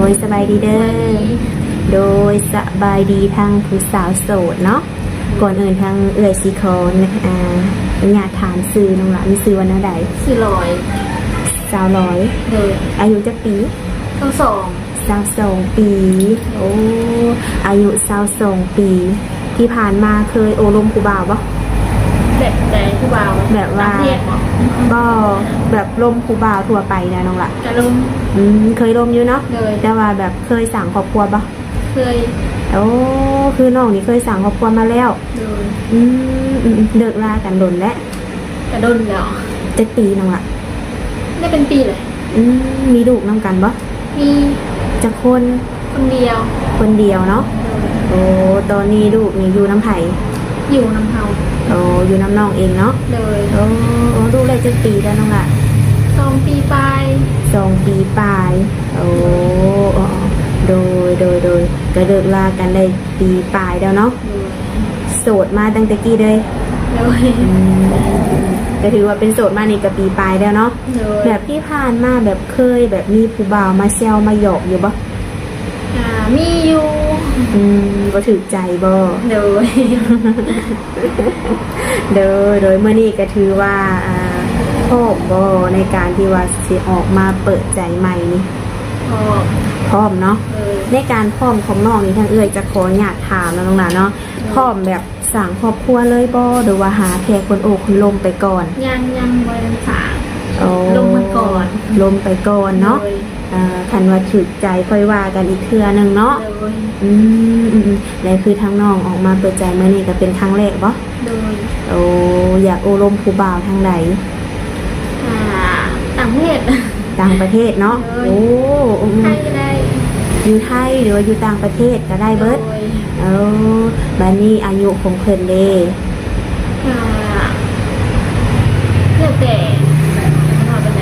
ໂດຍ ສະບາຍດີເດີ. ໂດຍ ສະບາຍດີທາງຜູ້ສາວໂສດເນາະ. ກ່ອນອື່ນທາງເອື້ອຍຊິຂໍອະນຸຍາດຖາມຊື່ນ້ອງຫຼ້າ ມີຊື່ວ່າແນວໃດ? ຊື່ລອຍ. ສາວລອຍ. ໂດຍ. ອາຍຸຈັກປີ? ຊາວສອງ. ຊາວສອງປີ. ໂອ້ ອາຍຸຊາວສອງປີ ທີ່ຜ່ານມາເຄີຍໂອ້ລົມຜູ້ບ່າວບໍ່? ແບບໃດຜູ້ບ່າວ? ແບບວ່າ ຕ່າງປະເທດບໍ່? ບໍ່ ແບບລົມຜູ້ບ່າວທົ່ວໄປນະນ້ອງຫຼ້າ. ກະລົມ. ອືມ ເຄີຍລົມຢູ່ເນາະ. ໂດຍ. ແຕ່ວ່າແບບເຄີຍສ້າງຄອບຄົວບໍ່? ເຄີຍ. ໂອ້ ຄືນ້ອງນີ້ເຄີຍສ້າງຄອບຄົວມາແລ້ວ. ໂດຍ. ອືມ ອືມ ເລີກລາກັນດົນແລ້ວ? ກະດົນແລ້ວ. ຈັກປີນ້ອງຫຼ້າ? ໄດ້ເປັນປີແລ້ວ. ອືມ ມີລູກນຳກັນບໍ່? ມີ. ຈັກຄົນ? ຄົນດຽວ. ຄົນດຽວເນາະ. ໂດຍ. ໂອ້ ຕອນນີ້ລູກນີ້ຢູ່ນຳໃຜ? ຢູ່ນຳເຮົາ. ໂອ້ ຢູ່ນຳນ້ອງເອງເນາະ. ໂດຍ. ໂອ້ ໂອ້ ລູກໄດ້ຈັກປີແລ້ວນ້ອງຫຼ້າ? ສອງປີປາຍ. ສອງປີປາຍ. ໂອ້ ໂອ້ ໂດຍ ໂດຍ ໂດຍ ກະເລີກລາກັນໄດ້ປີປາຍແລ້ວເນາະ. ໂດຍ. ໂສດມາຕັ້ງແຕ່ກີ້ເລີຍ? ໂດຍ. ອືມ ກະຖືວ່າເປັນໂສດມານີ້ກະປີປາຍແລ້ວເນາະ. ໂດຍ. ແບບທີ່ຜ່ານມາແບບເຄີຍແບບມີຜູ້ບ່າວມາແຊວມາຫຍອກຢູ່ບໍ່? ກະມີຢູ່. ອືມ ບໍ່ຖືກໃຈບໍ່? ໂດຍ. ໂດຍ ໂດຍ ມື້ນີ້ກະຖືວ່າ ອ່າ ພ້ອມບໍ່ໃນການທີ່ວ່າຊິອອກມາເປີດໃຈໃໝ່ນີ້? ພ້ອມ. ພ້ອມເນາະ. ໂດຍ. ໃນການພ້ອມຂອງນ້ອງນີ້ ທາງເອື້ອຍຈະຂໍອະນຸຍາດຖາມເນາະນ້ອງຫຼ້າເນາະ. ໂດຍ. ພ້ອມແບບສ້າງຄອບຄົວເລີຍບໍ່ ຫຼືວ່າຫາແຄ່ຄົນໂອ້ຄົນລົມໄປກ່ອນ? ຍັງ ຍັງບໍ່ທັນສ້າງ. ໂອ້ ລົມເພິ່ນກ່ອນ. ລົມໄປກ່ອນເນາະ. ໂດຍ. ອ່າ ຄັນວ່າຖືກໃຈຄ່ອຍວ່າກັນອີກເທື່ອໜຶ່ງເນາະ. ໂດຍ. ອືມ ອືມ ແລະ ຄືທາງນ້ອງອອກມາເປີດໃຈມື້ນີ້ກະເປັນຄັ້ງແລກບໍ່? ໂດຍ. ໂອ້ ຢາກໂອ້ລົມຜູ້ບ່າວທາງໃດ? ອ່າ ຕ່າງປະເທດ. ຕ່າງປະເທດເນາະ. ໂດຍ. ໂອ້ ອືມ ໄທກະໄດ້. ຢູ່ໄທ ຫຼືວ່າຢູ່ຕ່າງປະເທດກະໄດ້ເບິດ. ໂດຍ. ເອີ ບາດນີ້ອາຍຸຂອງເພິ່ນເດ? ກະແລ້ວແຕ່ວ່າປານໃດ.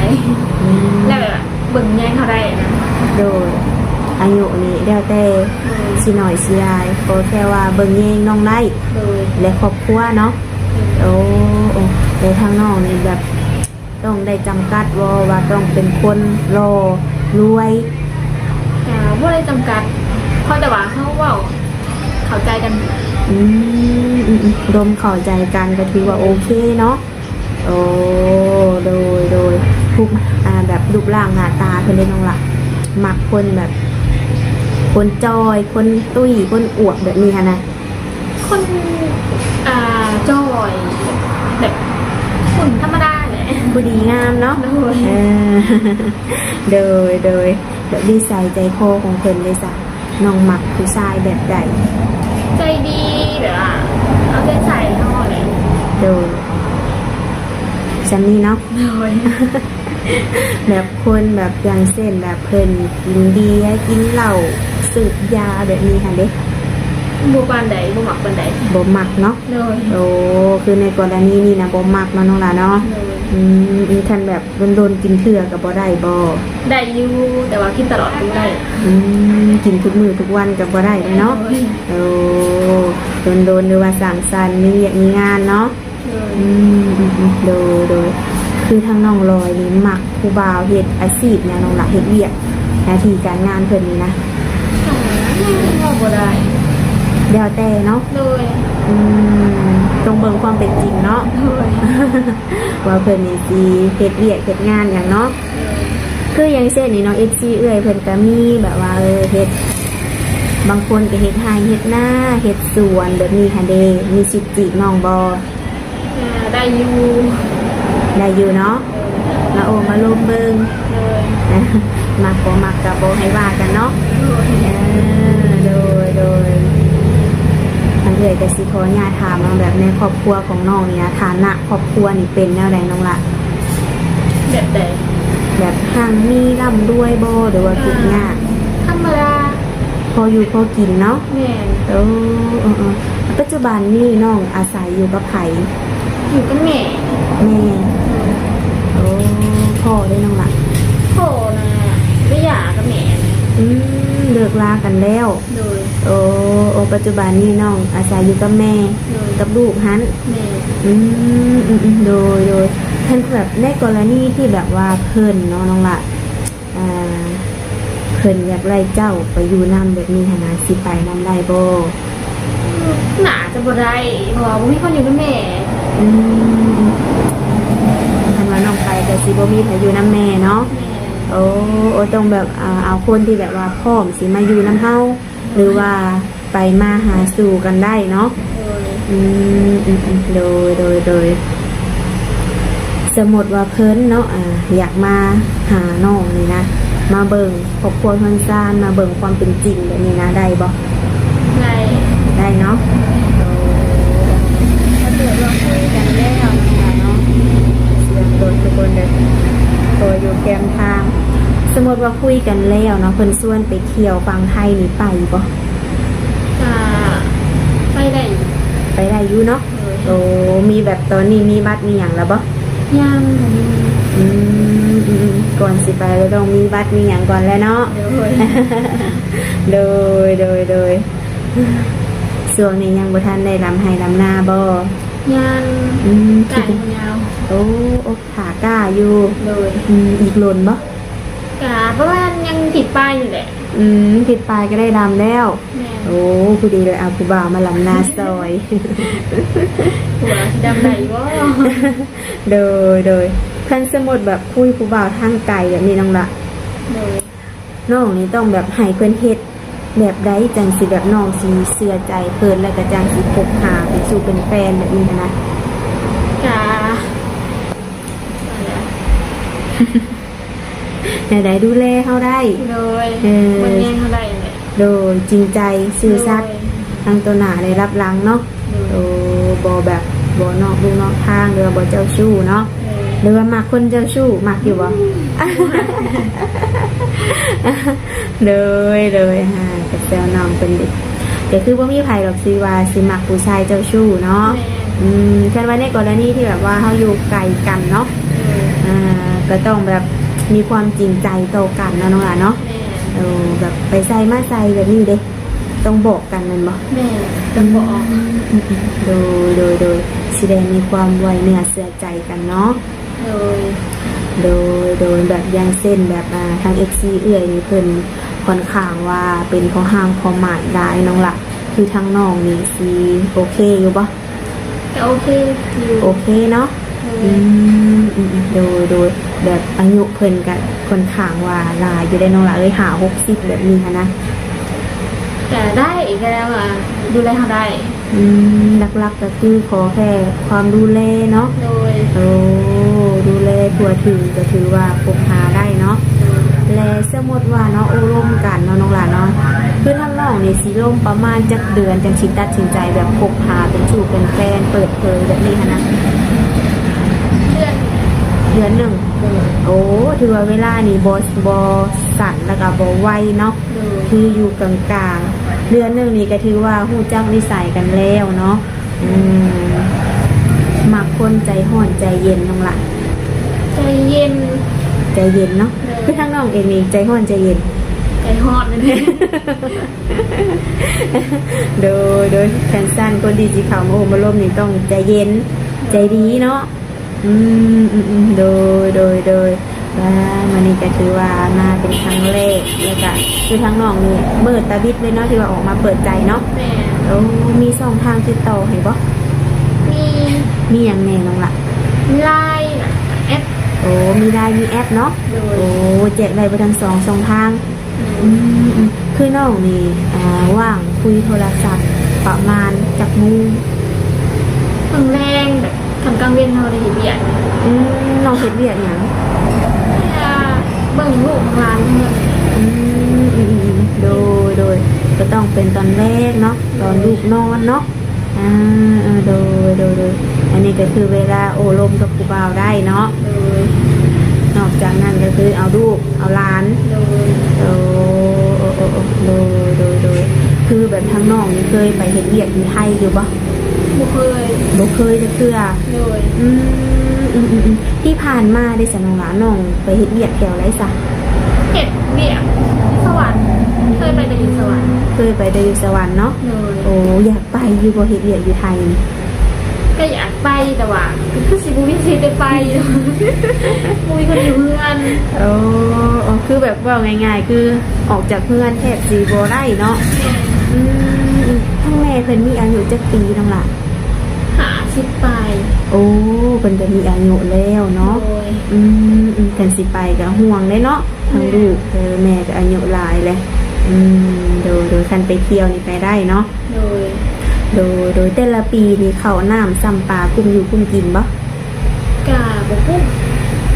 ອືມ ແລ້ວແບບວ່າເບິ່ງແຍງເຮົາໄດ້ນະ. ໂດຍ. ອາຍຸນີ້ແລ້ວແຕ່. ໂດຍ. ຊິໜ້ອຍຊິຫຼາຍ ຂໍແຄ່ວ່າເບິ່ງແຍງນ້ອງໄດ້. ໂດຍ. ແລະ ຄອບຄົວເນາະ. ໂດຍ. ໂອ້ ໂອ້ ແຕ່ທາງນ້ອງນີ້ແບບ ຕ້ອງໄດ້ຈຳກັດບໍ່ວ່າຕ້ອງເປັນຄົນຫຼໍ່ລວຍ? ກະບໍ່ໄດ້ຈຳກັດ ຂໍແຕ່ວ່າເຮົາເວົ້າເຂົ້າໃຈກັນ. ອືມ ອືມ ອືມ ລົມເຂົ້າໃຈກັນກະຖືວ່າໂອເຄເນາະ. ໂອ້ ໂດຍ ໂດຍ ຮູບ ອ່າ ແບບຮູບຮ່າງໜ້າຕາເພິ່ນເດນ້ອງຫຼ້າ? ມັກຄົນແບບ ຄົນຈ່ອຍ ຄົນຕຸ້ຍ ຄົນອວບແບບນີ້ຫັ້ນນະ? ຄົນ ອ່າ ຈ່ອຍ ແບບຄົນທຳມະດາແຫຼະ. ຜູ້ດີງາມເນາະ. ໂດຍ. ເອີ ໂດຍ ໂດຍ ແບບນິໄສໃຈຄໍຂອງເພິ່ນເດຊະ ນ້ອງມັກຜູ້ຊາຍແບບໃດ? ໃຈດີ ແບບວ່າເອົາໃຈໃສ່ເຮົາແຫຼະ. ໂດຍ. ຊ່ຳນີ້ເນາະ. ໂດຍ. ແບບຄົນແບບ ຢ່າງເຊັ່ນແບບເພິ່ນກິນເບຍ ກິນເຫຼົ້າ ສູບຢາແບບນີ້ຫັ້ນເດ? ບໍ່ປານໃດ ບໍ່ມັກປານໃດ. ບໍ່ມັກເນາະ. ໂດຍ. ໂອ້ ຄືໃນກໍລະນີນີ້ນະບໍ່ມັກເນາະນ້ອງຫຼ້າເນາະ. ໂດຍ. ອືມ ຄັນແບບດົນໆກິນເທື່ອກະບໍ່ໄດ້ບໍ່? ໄດ້ຢູ່ ແຕ່ວ່າກິນຕະຫຼອດກະບໍ່ໄດ້. ອືມ ກິນທຸກມື້ທຸກວັນກະບໍ່ໄດ້ເນາະ. ໂດຍ. ໂອ້ ດົນໆ ຫຼືວ່າສັງສັນ ມີວຽກມີງານເນາະ. ໂດຍ. ອືມ ໂດຍ ໂດຍ ຄືທາງນ້ອງລອຍນີ້ມັກຜູ້ບ່າວເຮັດອາຊີບຫຍັງນ້ອງຫຼ້າ ເຮັດວຽກໜ້າທີ່ການງານເພິ່ນນີ້ນະ? ເວົ້າບໍ່ໄດ້ ແລ້ວແຕ່ເນາະ. ໂດຍ. ອືມ ຕ້ອງເບິ່ງຄວາມເປັນຈິງເນາະ. ໂດຍ. ວ່າເພິ່ນນີ້ຊິເຮັດວຽກເຮັດງານຫຍັງເນາະ. ໂດຍ. ຄືຢ່າງເຊັ່ນນີ້ເນາະ ເອັຟຊີ ເອື້ອຍເພິ່ນກະມີແບບວ່າ ເອີ ເຮັດ ບາງຄົນກະເຮັດໄຮ່ເຮັດນາ ເຮັດສວນແບບນີ້ຫັ້ນເດ ມີສິດຈີບນ້ອງບໍ່? ອ່າ ໄດ້ຢູ່ ໄດ້ຢູ່ເນາະ. ໂດຍ. ມາໂອ້ມາລົມເບິ່ງ. ໂດຍ. ມັກບໍ່ມັກກະບໍ່ໃຫ້ວ່າກັນເນາະ. ໂດຍ. ເອີ ໂດຍ ໂດຍ ທາງເອື້ອຍກະຊິຂໍອະນຸຍາດຖາມເນາະ ແບບໃນຄອບຄົວຂອງນ້ອງນີ້ນະ ຖານະຄອບຄົວນີ້ເປັນແນວໃດນ້ອງຫຼ້າ? ແບບໃດ? ແບບຮັ່ງມີລ່ຳລວຍບໍ່ ຫຼືວ່າທຸກຍາກ? ທຳມະດາ ພໍຢູ່ພໍກິນເນາະ. ແມ່ນ. ເອີ ເອີ ເອີ ປັດຈຸບັນນີ້ນ້ອງອາໄສຢູ່ກັບໃຜ? ຢູ່ກັບແມ່. ແມ່. ໂອ້ ພໍ່ເດນ້ອງຫຼ້າ? ພໍ່ນະໄດ້ຫຍ່າກັບແມ່. ອືມ ເລີກລາກັນແລ້ວ. ໂດຍ. ໂອ້ ໂອ້ ປັດຈຸບັນນີ້ນ້ອງອາໄສຢູ່ກັບແມ່. ໂດຍ. ກັບລູກຫັ້ນ. ແມ່ນ. ອືມ ອືມ ອືມ ໂດຍ ໂດຍ. ຄັນແບບໃນກໍລະນີທີ່ແບບວ່າເພິ່ນເນາະນ້ອງຫຼ້າ ອ່າ ເ ເພິ່ນຢາກໄດ້ເຈົ້າໄປຢູ່ນຳແບບນີ້ຫັ້ນນະ ຊິໄປນຳໄດ້ບໍ່? ໜ້າຈະບໍ່ໄດ້ ເພາະວ່າບໍ່ມີຄົນຢູ່ນຳແມ່. ອືມ ຄັນວ່ານ້ອງໄປກໍຊິບໍ່ມີໃຜຢູ່ນຳແມ່ເນາະ. ແມ່ນ. ໂອ້ ໂອ້ ຕ້ອງແບບ ອ່າ ເອົາຄົນທີ່ແບບວ່າພ້ອມຊິມາຢູ່ນຳເຮົາ ຫຼືວ່າໄປມາຫາສູ່ກັນໄດ້ເນາະ. ໂດຍ. ອືມ ອືມ ອືມ ໂດຍ ໂດຍ ໂດຍ. ສົມມຸດວ່າເພິ່ນເນາະ ອ່າ ຢາກມາຫານ້ອງນີ້ນະ ມາເບິ່ງຄອບຄົວເຮືອນຊານ ມາເບິ່ງຄວາມເປັນຈິງແບບນີ້ນະ ໄດ້ບໍ່? ໄດ້. ໄດ້ເນາະ. ໂດຍ. ຖ້າເກີດວ່າຄຸຍກັນແລ້ວນະເນາະ ສຽງລົດທຸກຄົນເດີ ເພາະວ່າຢູ່ແຄມທາງ. ສົມມຸດວ່າຄຸຍກັນແລ້ວເນາະ ເພິ່ນຊວນໄປທ່ຽວຝັ່ງໄທນີ້ໄປບໍ່? ກະໄປໄດ້ຢູ່. ໄປໄດ້ຢູ່ເນາະ. ໂດຍ. ໂອ້ ມີແບບຕອນນີ້ມີບັດມີຫຍັງແລ້ວບໍ່? ຍັງບໍ່ມີ. ອືມ ອືມ ອືມ ກ່ອນຊິໄປກໍຕ້ອງມີບັດມີຫຍັງກ່ອນແຫຼະເນາະ. ໂດຍ ໂດຍ ໂດຍ ໂດຍ. ຊ່ວງນີ້ຍັງບໍ່ທັນໄດ້ດຳໄຮ່ດຳນາບໍ່? ຍັງ. ອືມ ໄກຍາວ. ໂອ້ ໂອ້ ຖ້າກ້າຢູ່. ໂດຍ. ອືມ ອີກດົນບໍ່? ກະປະມານຍັງທິດປາຍນີ້ແຫຼະ. ອືມ ທິດປາຍກໍໄດ້ດຳແລ້ວ. ແມ່ນ. ໂອ້ ພໍດີເລີຍ ເອົາຜູ້ບ່າວມາດຳນາຊ່ອຍ. ຜູ້ບ່າວຊິດຳໄດ້ຢູ່ບໍ່? ໂດຍ ໂດຍ. ຄັນສົມມຸດແບບຄຸຍຜູ້ບ່າວທາງໄກແບບນີ້ນ້ອງລະ ໂດຍ ນ້ອງນີ້ຕ້ອງແບບໃຫ້ເພິ່ນເຮັດແບບໃດ ຈັ່ງຊິແບບນ້ອງຊິເຊື່ອໃຈເພິ່ນ ແລ້ວກໍຈັ່ງຊິຄົບຫາເປັນຊູ່ເປັນແຟນແບບນີ້ຫັ້ນນະ? ກະ ແນວໃດ ດູແລເຮົາໄດ້. ໂດຍ. ເອີ ເບິ່ງແຍງເຮົາໄດ້ແຫຼະ. ໂດຍ. ຈິງໃຈ ຊື່ສັດ ໂດຍ ທັງຕໍ່ໜ້າ ແລະ ລັບຫຼັງເນາະ. ໂດຍ. ໂອ້ ບໍ່ແບບ ບໍ່ນອກລູກນອກທາງ ຫຼືວ່າບໍ່ເຈົ້າຊູ້ເນາະ. ໂດຍ. ຫຼືວ່າມັກຄົນເຈົ້າຊູ້ ມັກຢູ່ບໍ່? ອືມ ໂດຍ ໂດຍ. ອ່າ ກໍແຊວນ້ອງເພິ່ນເດ້ ກໍຄືບໍ່ມີໃຜດອກທີ່ວ່າຊິມັກຜູ້ຊາຍເຈົ້າຊູ້ເນາະ. ແມ່ນ. ອືມ ຄັນວ່າໃນກໍລະນີທີ່ແບບວ່າເຮົາຢູ່ໄກກັນເນາະ. ໂດຍ. ອ່າ ກໍຕ້ອງແບບມີຄວາມຈິງໃຈຕໍ່ກັນເນາະ ນ້ອງຫຼ້າເນາະ. ແມ່ນ. ເອີ ແບບໄປໃສມາໃສແບບນີ້ເດ້ ຕ້ອງບອກກັນແມ່ນບໍ່? ແມ່ນ ຕ້ອງບອກ. ອືມ ອືມ ອືມ ໂດຍ ໂດຍ ໂດຍ. ຊິໄດ້ມີຄວາມໄວ້ເນື້ອເຊື່ອໃຈກັນເນາະ. ໂດຍ ໂດຍ ໂດຍ. ແບບຢ່າງເຊັ່ນແບບ ອ່າ ທາງເອັຟຊີເອື້ອຍນີ້ເພິ່ນຂ້ອນຂ້າງວ່າເປັນພໍ່ຮ້າງພໍ່ໝ້າຍຫຼາຍນ້ອງລະ ຄືທາງນ້ອງນີ້ຊິໂອເຄຢູ່ບໍ່? ກໍໂອເຄຢູ່. ໂອເຄເນາະ. ໂດຍ. ອືມ ອືມ ອືມ ໂດຍ ໂດຍ. ແບບອາຍຸເພິ່ນກໍຂ້ອນຂ້າງວ່າຫຼາຍຢູ່ເດ້ນ້ອງລະເອີຍ ຫ້າຫົກສິບແບບນີ້ຫັ້ນນະ. ກໍໄດ້ ກໍແລ້ວວ່າດູແລເຮົາໄດ້. ອືມ ຫຼັກໆກໍຄືຂໍແຄ່ຄວາມດູແລເນາະ. ໂດຍ. ໂອ້ ດູແລທົ່ວເຖິງກໍຖືວ່າຄົບຫາໄດ້ເນາະ. ໂດຍ. ແລະ ສົມມຸດວ່າເນາະ ໂອ້ລົມກັນເນາະ ນ້ອງຫຼ້າເນາະ ຄືທາງນ້ອງນີ້ຊິລົມປະມານຈັກເດືອນ ຈັ່ງຊິຕັດສິນໃຈແບບຄົບຫາເປັນຊູ່ເປັນແຟນ ເປີດເຜີຍແບບນີ້ຫັ້ນນະ? ເດືອນ ເດືອນໜຶ່ງ. ໂດຍ. ໂອ້ ຖືວ່າເວລານີ້ບໍ່ ບໍ່ສັ້ນ ແລ້ວກໍບໍ່ໄວເນາະ. ໂດຍ. ຄືຢູ່ກາງໆ ເດືອນໜຶ່ງນີ້ກໍຖືວ່າຮູ້ຈັກນິໄສກັນແລ້ວເນາະ. ອືມ ມັກຄົນໃຈຮ້ອນໃຈເຢັນນ້ອງລະ? ໃຈເຢັນ. ໃຈເຢັນເນາະ. ໂດຍ. ຄືທາງນ້ອງເອງນີ້ໃຈຮ້ອນໃຈເຢັນ? ໃຈຮ້ອນ. ໂດຍ ໂດຍ. ຄັນຊັ້ນຄົນທີ່ຊິເຂົ້າມາໂອ້ມາລົມນີ້ຕ້ອງໃຈເຢັນ ໃຈດີເນາະ. ອືມ ອືມ ອືມ ໂດຍ ໂດຍ ໂດຍ. ວ່າມື້ນີ້ກໍຖືວ່າມາເປັນຄັ້ງແລກ ແລ້ວກໍຄືທາງນ້ອງນີ້ມືດຕາບິດເລີຍເນາະ ທີ່ວ່າອອກມາເປີດໃຈເນາະ. ແມ່ນ. ໂອ້ ມີຊ່ອງທາງຕິດຕໍ່ໃຫ້ບໍ່? ມີ. ມີຫຍັງແດ່ນ້ອງລະ? ມີ LINE ແອັບ. ໂອ້ ມີ LINE ມີແອັບເນາະ. ໂດຍ. ໂອ້ ແຈກໄດ້ເບິດທັງສອງຊ່ອງທາງ. ອືມ ອືມ ຄືນ້ອງນີ້ ອ່າ ວ່າງຄຸຍໂທລະສັບປະມານຈັກໂມງ? ຕອນແລງ ແບບຕອນກາງເວັນເຮົາໄດ້ເຮັດວຽກ. ອືມ ນ້ອງເຮັດວຽກຫຍັງ? ເບິ່ງລູກເບິ່ງຫຼານເຮືອນ. ອືມ ອືມ ອືມ ໂດຍ ໂດຍ ກໍຕ້ອງເປັນຕອນແລງເນາະ ຕອນລູກນອນເນາະ. ອ່າ ເອີ ໂດຍ ໂດຍ ໂດຍ. ອັນນີ້ກໍຄືເວລາໂອ້ລົມກັບຜູ້ບ່າວໄດ້ເນາະ. ໂດຍ. ນອກຈາກນັ້ນກໍຄືເອົາລູກເອົາຫຼານ. ໂດຍ. ໂອ້ ໂອ້ ໂອ້ ໂອ້ ໂດຍ ໂດຍ ໂດຍ. ຄືແບບທາງນ້ອງນີ້ເຄີຍໄປເຮັດວຽກຢູ່ໄທຢູ່ບໍ່? ບໍ່ເຄີຍ. ບໍ່ເຄີຍຈັກເທື່ອ. ໂດຍ. ອືມ ອືມ ອືມ ອືມ. ທີ່ຜ່ານມາເດ້ຊະນ້ອງຫຼ້າ ນ້ອງໄປເຮັດວຽກແຖວໃດຊະ? ເຮັດວຽກສະຫວັນ. ເຄີຍໄປແຕ່ຢູ່ສະຫວັນ. ເຄີຍໄປແຕ່ຢູ່ສະຫວັນເນາະ. ໂດຍ. ໂອ້ ຢາກ ໄປຢູ່ບໍ່ ເຮັດວຽກຢູ່ໄທນີ້? ກໍຢາກໄປ ແຕ່ວ່າກໍຄືຊິບໍ່ມີສິດໄດ້ໄປ ບໍ່ມີຄົນຢູ່ເຮືອນ. ໂອ້ ໂອ້ ຄືແບບເວົ້າງ່າຍໆ ຄືອອກຈາກເຮືອນແທບຊິບໍ່ໄດ້ເນາະ. ອືມ ທາງແມ່ເພິ່ນມີອາຍຸຈັກປີນ້ອງຫຼ້າ? ຫ້າສິບປາຍ. ໂອ້ ເພິ່ນກໍມີອາຍຸແລ້ວເນາະ. ໂດຍ. ອືມ ອືມ ຄັນຊິໄປກໍຫ່ວງເດ້ເນາະ ທັງ ໂດຍ ລູກ ເອີ ແມ່ກໍອາຍຸຫຼາຍແລ້ວ. ອືມ ໂດຍ ໂດຍ ຄັນໄປທ່ຽວນີ້ໄປໄດ້ເນາະ. ໂດຍ ໂດຍ ໂດຍ ແຕ່ລະປີນີ້ເຂົ້ານ້ຳຊ່ຳປາກຸ້ມຢູ່ກຸ້ມກິນບໍ່? ກະບໍ່ກຸ້ມ.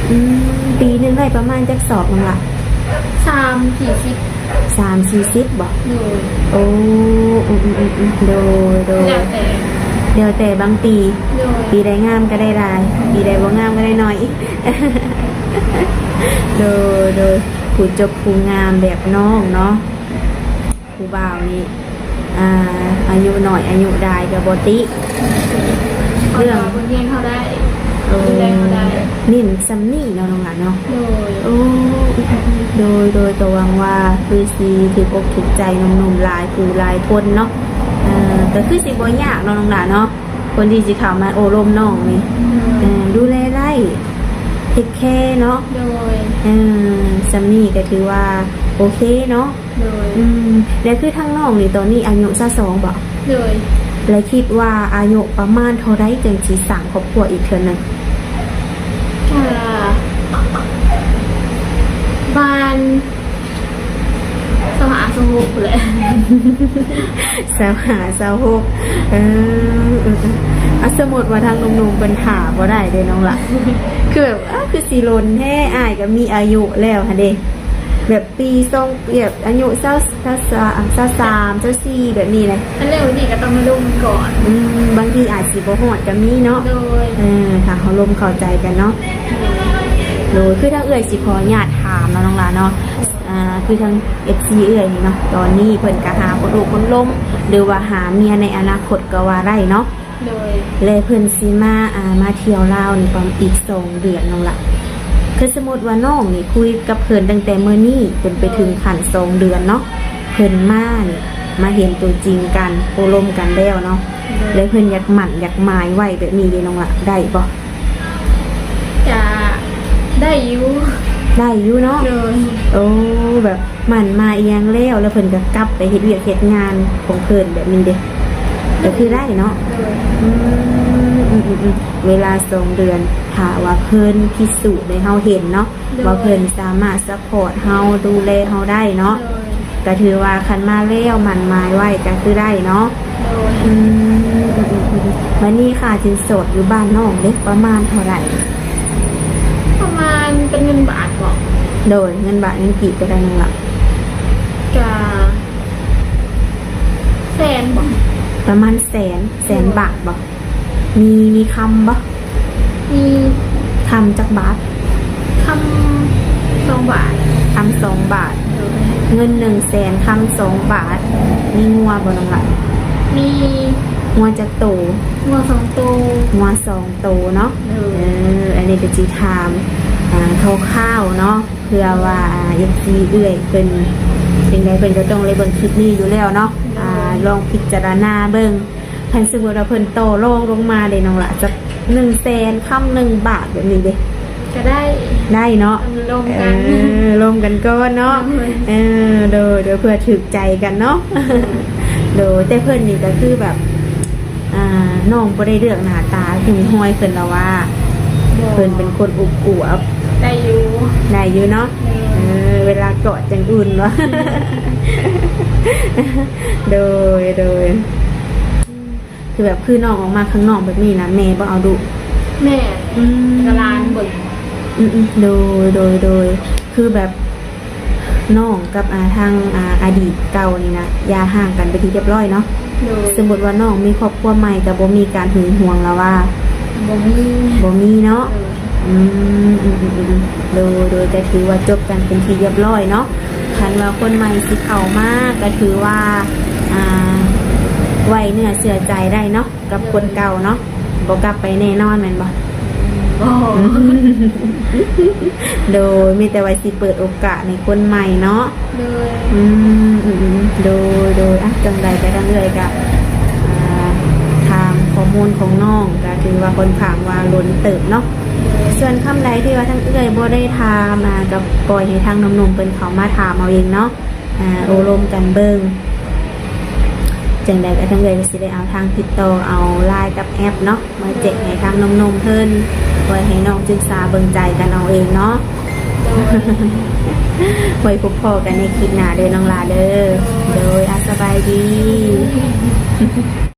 ອືມ ປີໜຶ່ງໄດ້ປະມານຈັກສອບນ້ອງຫຼ້າ? ສາມສີ່ສິບ. ສາມສີ່ສິບບໍ່? ໂດຍ. ໂອ້ ອືມໆໆໆ ໂດຍ ໂດຍ ແລ້ວແຕ່ ແລ້ວແຕ່ບາງປີ. ໂດຍ. ປີໃດງາມກໍໄດ້ຫຼາຍ ປີໃດບໍ່ງາມກໍໄດ້ໜ້ອຍ. ໂດຍ ໂດຍ ຜູ້ຈົບຜູ້ງາມແບບນ້ອງເນາະ. ຜູ້ບ່າວນີ້ ອ່າ ອາຍຸໜ້ອຍ ອາຍຸດາຍກໍບໍ່ຕິ ເລື່ອງ ເພິ່ນຮຽນເຮົາໄດ້ ເອີ ດູແລເຮົາໄດ້ ເນັ້ນຊ່ຳນີ້ເນາະນ້ອງຫຼ້າເນາະ. ໂດຍ. ໂອ້ ໂດຍ ໂດຍ ກໍຫວັງວ່າຄືຊິຖືກອົກຖືກໃຈໜຸ່ມໆຫຼາຍຜູ້ຫຼາຍຄົນເນາະ. ເອີ ກໍຄືຊິບໍ່ຍາກເນາະນ້ອງຫຼ້າເນາະ ຄົນທີ່ຊິເຂົ້າມາໂອ້ລົມນ້ອງນີ້. ໂດຍ. ເອີ ດູແລໄດ້ ເທກແຄເນາະ. ໂດຍ. ເອີ ຊ່ຳນີ້ກໍຖືວ່າໂອເຄເນາະ. ໂດຍ. ອືມ ແລ້ວຄືທາງນ້ອງນີ້ຕອນນີ້ອາຍຸຊາວສອງບໍ? ໂດຍ. ແລ້ວຄິດວ່າອາຍຸປະມານເທົ່າໃດຈຶ່ງຊິສ້າງຄອບຄົວອີກເທື່ອໜຶ່ງ? ກະປະມານຊາວຫ້າ ຊາວຫົກພຸ້ນແຫຼະ. ຊາວຫ້າ ຊາວຫົກ ເອີ ເອີ ເອີ ອາ ສົມມຸດວ່າທາງໜຸ່ມໆເພິ່ນຖ້າບໍ່ໄດ້ເດ້ນ້ອງຫຼ້າ ຄືແບບ ເອີ ຄືຊິລົນແທ້ ອ້າຍກໍມີອາຍຸແລ້ວຫັ້ນເດ້ ແບບ ປີສອງ ແບບອາຍຸຊາວ ຊາວສາມ ຊາວສາມ ຊາວສີ່ ແບບນີ້ແຫຼະ. ອັນເລື່ອງແບບນີ້ກໍຕ້ອງໄດ້ລົມກັນກ່ອນ. ອືມ ບາງທີອາດຊິບໍ່ຮອດກໍມີເນາະ. ໂດຍ. ເອີ ຖ້າເຮົາລົມເຂົ້າໃຈກັນເນາະ. ໂດຍ. ຄືທາງເອື້ອຍຊິຂໍອະນຸຍາດຖາມເນາະນ້ອງຫຼ້າເນາະ ອ່າ ຄືທາງເອັຟຊີເອື້ອຍນີ້ເນາະ ຕອນນີ້ເພິ່ນກໍຫາຄົນໂອ້ຄົນລົມ ຫຼືວ່າຫາເມຍໃນອະນາຄົດກໍວ່າໄດ້ເນາະ. ໂດຍ. ແລະເພິ່ນຊິມາ ອ່າ ມາທ່ຽວລາວນີ້ປະມານອີກສອງເດືອນນ້ອງຫຼ້າ. ຄືສົມມຸດວ່ານ້ອງນີ້ຄຸຍກັບເພິ່ນຕັ້ງແຕ່ມື້ນີ້ຈົນໄປເຖິງຂັ້ນສອງເດືອນເນາະ ເພິ່ນມານີ້ ມາເຫັນຕົວຈິງກັນ ໂອ້ລົມກັນແລ້ວເນາະ. ໂດຍ. ແລະເພິ່ນຢາກໝັ້ນຢາກໝາຍໄວ້ແບບນີ້ເດ້ນ້ອງຫຼ້າ ໄດ້ບໍ່? ກະໄດ້ຢູ່. ໄດ້ຢູ່ເນາະ. ໂດຍ. ໂອ້ ແບບ ໝັ້ນໝາຍອີ່ຫຍັງແລ້ວ ແລ້ວເພິ່ນກໍກັບໄປເຮັດວຽກເຮັດງານຂອງເພິ່ນແບບນີ້ເດ້ ກໍຄືໄດ້ເນາະ. ໂດຍ. ອືມ ອືມໆໆ ເວລາສອງເດືອນ ຖ້າວ່າເພິ່ນພິສູດໃຫ້ເຮົາເຫັນເນາະ ໂດຍ ວ່າເພິ່ນສາມາດຊັບພອດເຮົາ ດູແລເຮົາໄດ້ເນາະ. ໂດຍ. ກໍຖືວ່າຄັນມາແລ້ວໝັ້ນໝາຍໄວ້ກໍຄືໄດ້ເນາະ. ໂດຍ. ອືມ ອືມໆໆ ບັດນີ້ຄ່າສິນສອດຢູ່ບ້ານນ້ອງເດ້ ປະມານເທົ່າໃດ? ປະມານເປັນເງິນບາດບໍ? ໂດຍ ເງິນບາດເງິນກີບກໍໄດ້ນ້ອງຫຼ້າ. ກະແສນບໍ? ປະມານແສນ ແສນບາດບໍ? ມີ ມີຄຳບໍ່? ມີ. ຄຳຈັກບາດ? ຄຳສອງບາດ. ຄຳສອງບາດ. ໂດຍ. ເງິນໜຶ່ງແສນ ຄຳສອງບາດ. ມີງົວບໍ່ນ້ອງຫຼ້າ? ມີ. ງົວຈັກໂຕ? ງົວສອງໂຕ. ງົວສອງໂຕເນາະ. ໂດຍ. ເອີ ອັນນີ້ກໍຊິຖາມ ອ່າ ຄ່າວໆເນາະ ເພື່ອວ່າ ອ່າ ເອັຟຊີເອື້ອຍເພິ່ນ ຈັ່ງໃດເພິ່ນກໍຕ້ອງໄດ້ເບິ່ງຄລິບນີ້ຢູ່ແລ້ວເນາະ. ໂດຍ. ອ່າ ລອງພິຈາລະນາເບິ່ງ ຄັນສົມມຸດວ່າເພິ່ນຕໍ່ລອງລົງມາເດ້ນ້ອງຫຼ້າ ຈັກໜຶ່ງແສນຄຳ ໜຶ່ງບາດແບບນີ້ເດ້ ກໍໄດ້ ໄດ້ເນາະ. ລົມກັນ ເອີ ລົມກັນກ່ອນເນາະ. ໂດຍ. ເອີ ໂດຍ ໂດຍ ເພື່ອຖືກໃຈກັນເນາະ. ໂດຍ. ແຕ່ເພິ່ນນີ້ກໍຄືແບບ ອ່າ ນ້ອງບໍ່ໄດ້ເລືອກໜ້າຕາ ເຫັນຮອຍເພິ່ນລະວ່າ ບໍ່ ເພິ່ນເປັນຄົນອົບອວບ. ໄດ້ຢູ່ ໄດ້ຢູ່ເນາະ. ໂດຍ. ເອີ ເວລາກອດຈັ່ງອຸ່ນເນາະ. ໂດຍ ໂດຍ. ຄືແບບ ຄືນ້ອງອອກມາຂ້າງນອກແບບນີ້ນະ ແມ່ບໍ່ເອົາດຸ? ແມ່ ອືມ ກໍຫຼານເບິ່ງ. ອືມໆ ໂດຍ ໂດຍ ໂດຍ ຄືແບບ ນ້ອງກັບ ອ່າ ທາງ ອ່າ ອະດີດເກົ່ານີ້ນະ ຢ່າຮ້າງກັນເປັນທີ່ຮຽບຮ້ອຍເນາະ. ໂດຍ. ສົມມຸດວ່ານ້ອງມີຄອບຄົວໃໝ່ ກໍບໍ່ມີການຫຶງຫວງລະວ່າ? ບໍ່ມີ ບໍ່ມີເນາະ. ໂດຍ. ອືມ ອືມໆໆ ໂດຍ ໂດຍ ກໍຖືວ່າຈົບກັນເປັນທີ່ຮຽບຮ້ອຍເນາະ. ຄັນວ່າຄົນໃໝ່ຊິເຂົ້າມາ ກໍຖືວ່າ ອ່າ ໄວ້ເນື້ອເຊື່ອໃຈໄດ້ເນາະ ກັບຄົນເກົ່າເນາະ. ບໍ່ກັບໄປແນ່ນອນແມ່ນບໍ່? ບໍ່. ໂດຍ ມີແຕ່ວ່າຊິເປີດໂອກາດໃຫ້ຄົນໃໝ່ເນາະ. ໂດຍ. ອືມ ອືມໆ ໂດຍ ໂດຍ ອ່ະ ຈັ່ງໃດກໍທາງເອື້ອຍກໍ ອ່າ ຖາມ ຂໍ້ມູນຂອງນ້ອງກໍຖືວ່າຂ້ອນຂ້າງວ່າລົ້ນເຕີບເນາະ. ສ່ວນຄຳໃດທີ່ວ່າທາງເອື້ອຍບໍ່ໄດ້ຖາມ ອາ ກໍປ່ອຍໃຫ້ທາງໜຸ່ມໆເພິ່ນເຂົ້າມາຖາມເອົາເອງເນາະ. ອາ ໂອ້ລົມກັນເບິ່ງ ຈັ່ງໃດກໍທາງເອື້ອຍກໍຊິໄດ້ເອົາທາງຕິດຕໍ່ເອົາ LINE ກັບແອັບເນາະ ມາແຈກໃຫ້ທາງໜຸ່ມໆເພິ່ນ ໄວ້ໃຫ້ນ້ອງສຶກສາເບິ່ງໃຈກັນເອົາເອງເນາະ. ໂດຍ ໄວ້ພົບພໍ້ກັນໃນຄລິບໜ້າເດີນ້ອງຫຼ້າເດີ. ໂດຍ ອາ ສະບາຍດີ.